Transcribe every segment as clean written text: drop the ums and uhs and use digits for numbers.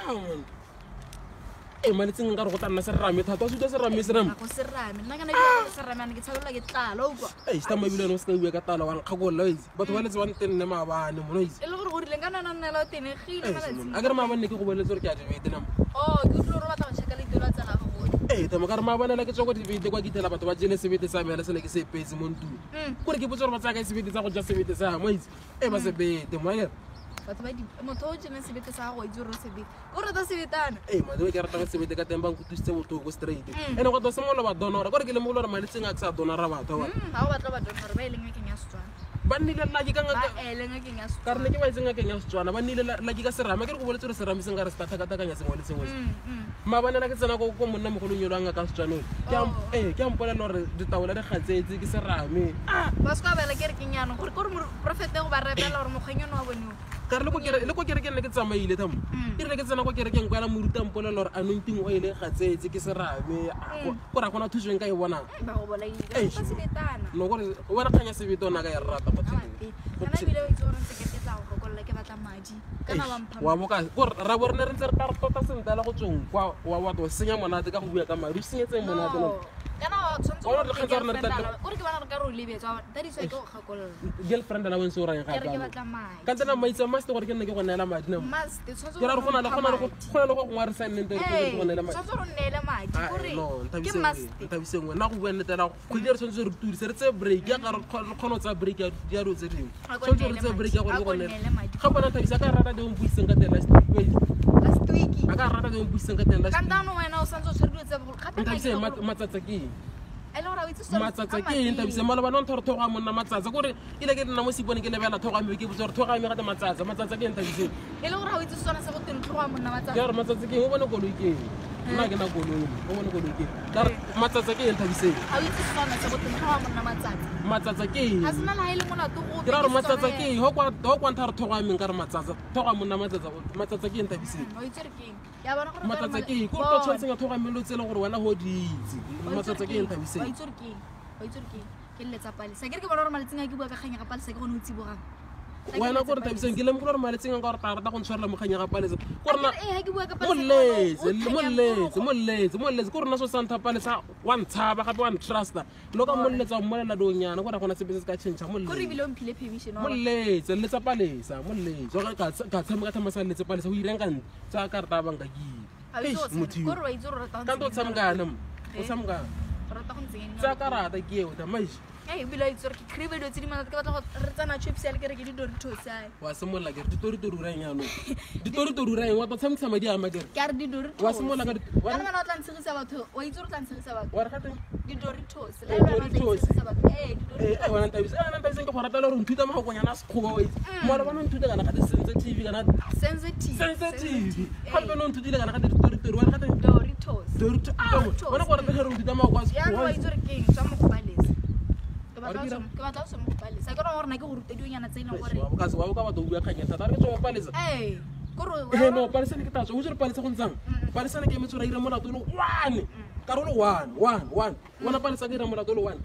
Ah, e maletseng nka re go tla nna serame thata o se utlwa serame serame Ga go serame nna kana ke serame ane ke tshabelelwa ke tlala o kwa ei setama ebile ene o se ka bua ka tala wa nkgakolola o itse batho ba letse ba ntenne maabane mono itse e le gore go rileng ka nana nnela o tenegile malatsing a ke re maabane ne ke go boleletse gore ke a dibete nama o ke utlwile gore o batla go checka leitelo a tsala gago ee tamo ka re maabane la ke tswa ko dibete kwa ke ithela batho ba jele sebete sa me le sene ke se epetse mo ntung kore ke botse gore ba tsaya kae sebete sa go ja sebete sa mo itse e ba sebete mo akere batho ba di motho o jeleng sebete sa gago o itse gore o sebete o rata sebetana ee madi ke ratang sebete ka teng ba nkutlwisitse botlhoko straight ene go tlo simolola ba donora kore ke lemogile gore maletseng a ke sa donora batho ba ga o batla ba donora ba e leng ngakeng ya Setswana ba nnile laki ka ba ngaka ele ngakeng ya ka re ne Setswana ke ba itseng ngakeng ya Setswana ba nnile laki ka serame ke re go boletse gore serame se nka re se tlhakatlhakanya sengwe le sengwe maabane la ke tsena ko monna mogolong yo a ngaka Setswana ole. Ke a Oh. ee, ke a mpolelela gore ditaola di gatsetse ke serame Ah, ba se ka bela kerekeng yanong gore kore porofete go ba repela gore mokgweng one wa bone o ka re le ko kerekeng ne ke tsamaile thamo e rile ke tsena ko kerekeng kwela moruta mpolelela gore anointing oil e gatsetse ke serame kore a gona thuso e nka e bonang ba go bolaile Eish. ba sebetana no kore wena kganya sebete ona ka e rata go Amate. Kana ebile o itse gore ntse ke ke tla go gokolola ke batla madi kana wa mpha wa boka kore ra bo re ne re ntse re tla re tota sentle la go tsweng kwa wa wa to senya monate ka go bua ka madi o senyetseng monate No. no. Kana wa tshwanetse Wa bona gore dikgang tsa rona re girlfriend tla- ala- kore ke bona re ka re o lebetse wa bona. That is why ke go gakolola Girlfriend la wentse o reng ke re ke gape batla madi ka tsena maitse maste gore ke nne ke go neela madi na Must, tshwanetse ke ra re gore go na le o go na le go mpha go na le go gongwe a re sa nneng teng madi. re go neela Ee, madi tshwanetse gore o nneele madi Ah, kore no ke must nthabiseng wena go bua nnete la kgwedi e re tshwanetse re turise re tseye break ya ka re kgone go tsaya break ya dilo tse dingwe A ko tshwanetse re neele tseye break ya gore madi. ke A go ko neela neele madi. ga bona nthabisa a ka rata di mpuiseng ka teng last week last week a ka rata di mpuiseng ka teng last ka week ntano wena o santse o tshwere dilo tse bogolo gape nna ke nthabiseng tla go- matsatsa ke eng e le gore a o itse Setswana- matsatsa a ke eng nthabiseng mateng. maloba no ntho re thogo a monna matsatsa kore ile ke nna mo seipone ke lebela thogo a me ke botsa gore thogo a me gate matsatsa matsatsa ke eng nthabiseng E le gore ga o itse Setswana sa go teng tlhogo ya monna ke matsatsa re matsatsa ke eng o bone koloi ke eng nna ke na koloi o bone koloi ke eng ka re matsatsa ke eng nthabiseng ga o itse Setswana sa go teng tlhogo ya monna matsatsa matsatsa ke eng ga sena le ga e le molato gope ke ra gore ke matsatsa Setswana ke eng ho kwa ntha re thogo a meng ka re matsatsa thogo a monna matsatsa matsatsa ke eng nthabiseng o itse re keng ya bona gore matsatsa ke eng kore to tshwanetseng a thogo a mmele o tsele gore wena ho di itse matsatsa ke eng wa nthabiseng itse re keng wa itse re keng ke leletsa palesa ke re ke bona gore maletseng a ke bua ka kgang ya ga palesa ke gone o tsibogang wena kore thabiseng ke lemogile gore maletseng a nka gore tla rata go ntshwarela mokgang ya ga palesa kore na ee ga ke bua ka palesa ke bona moletse o thanya moletse morogo. moletse moletse kore nna so sa ntha palesa wa ntshaba gape wa ntrusta lo ka moletsa o mmolela donyana kore a gona sepe se se ka change kore moletse ebile o mphile permission wa bona. moletse letsa palesa moletse Wa ka tshameka thama sa letse palesa o ireng ka ntle tsa karata ya banka ke A o itse go Eish, motho tshameka. yo. Kore wa itse gore o rata go ka nte o ntsenya tshamekana mo o Eh? tshamekana O rata go ntsenya tsa karata ke eo tamaise Ei, ebile wa itse gore ke crave dilo tse di monate ke batla go re tsena chips ya le ke reke di-doritos ae wa simolola kere ditoritori o reng yanong ditoritori o reng wa tlo tshamekisa madi a ma kere ke a re di-doritos wa simolola ka kana mana o tla ntshegisa batho wa itse gore o tla ntshegisa batho wa re gateng di-doritos Eh, le wena o tla Doritos. ntshegisa batho ee ee di-doritos wena ntabise ee wena ntabiseng ke go ratela gore nthuta magokonyana a sekgoba wa itse moala bona nthuta kana gate sensitive kana sensitive sensitive Eh, gape no nthutile kana gate ditoritori wa re gate doritos dorito Doritos. bona go rata gore nthuta magoko a yaanong sekgowa wa itse gore ke eng tswa mo go palesa ke Wa batla re o tswe- ke batla o tswe mo go palesa ke rona gore na ke go ruta dilonyana tse e leng gore wa bo ka batho o bua kganya thata a re ke tswa mo palesa ee kore ee no palesa ne ke tatswa o itse gore palesa go ntsang palesa ne ke emetse gore a ira molato o le one karolo one one one bona palesa ke ira molato o le one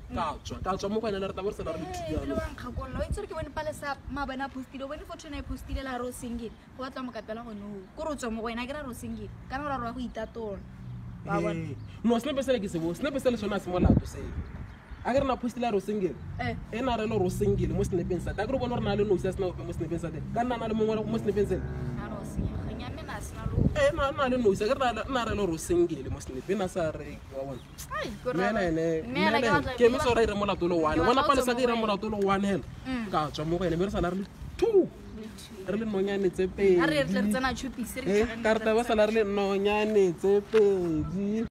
ka tswa mo go ene le re tabo re sena re le two ebile jaanong. wa nkgakolola o itse gore ke bone palesa maabane a postile o bone photo ene a e postile la re o single go batla mokapela gone oo kore o tswa mo go wena ke ra re o single kana gore a re wa go itatola Wa bona? Ee. No senepe sele ke se bo senepe sele sone a se molato seo a ke re na postile a re o single Eh. e na re le gore o single mo senepeng sa teng a ke re bone gore na le nosi a sena ope mo senepeng sa teng ka nna na le mongwe mo senepeng sele A re o senyega, nya mme na a sena le ope. ee na le nosi a ke re na re le gore o single mo senepeng a sa re wa bona Ai, ke gore mme ene mme ena ke batla- ke emetse gore a ire molato o le one ke batla bona o palesa tswe ke ira mo go molato o le one hela ka tswa mo go ene mme re sala re le two Le two. re le nonyane tse A re re tle re pedi tsena tšhupise re Eh, itlhaganele ka re re taba tsena. sala re le nonyane tse pedi.